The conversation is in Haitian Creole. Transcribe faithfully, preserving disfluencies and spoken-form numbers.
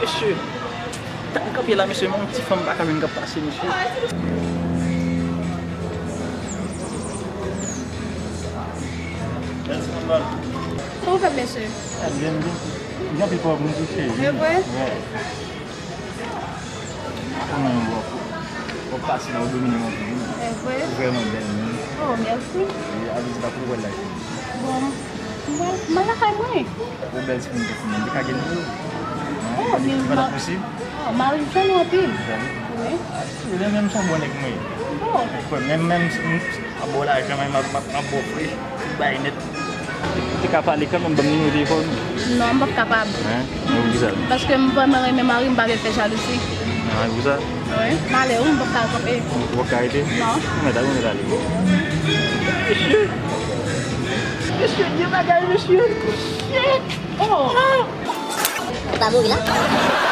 Mesye, tann kanpe la, mesye, men yon ti fanm pa ka jwenn k ap pase, mesye. Kòman w fè, mesye? Byen, byen. Gen anpil pòv moun touche. E vre? Wè. Konnen w ap, w ap pase la, w domine m anpil, wi. E vre? Ou vrèman bèl, wi. Oh, mèsi. E, a vle di, pa pou wè la. Bon, mwen, mwen lakay mwen. Ou bèl ti moun, ti moun. Li ka gen nou. Oh, men pa posib. Oh, mari m fè nou anpil. Wi. Ou menm, menm son bon nèg mwen. Oh. Menm, menm, m ap ba w lajan, men m ap, m ap, m ap ba w frè. Tout bagay nèt. Ou te ka pale kanmenm, ban m nimewo telefòn ou. Non, m p ap kapab. Hein? Men poukisa? Paske m vrèman renmen mari m, m pa vle fè jalouzi. Ah, e pou sa? Wi. M ale, wi, m p ap ka kanpe. Ou p ap ka rete? Non. Ou mèt ale, ou mèt ale. Mesye! Mesye, gen bagay, mesye! Shit! Oh! Ou pa mouri la?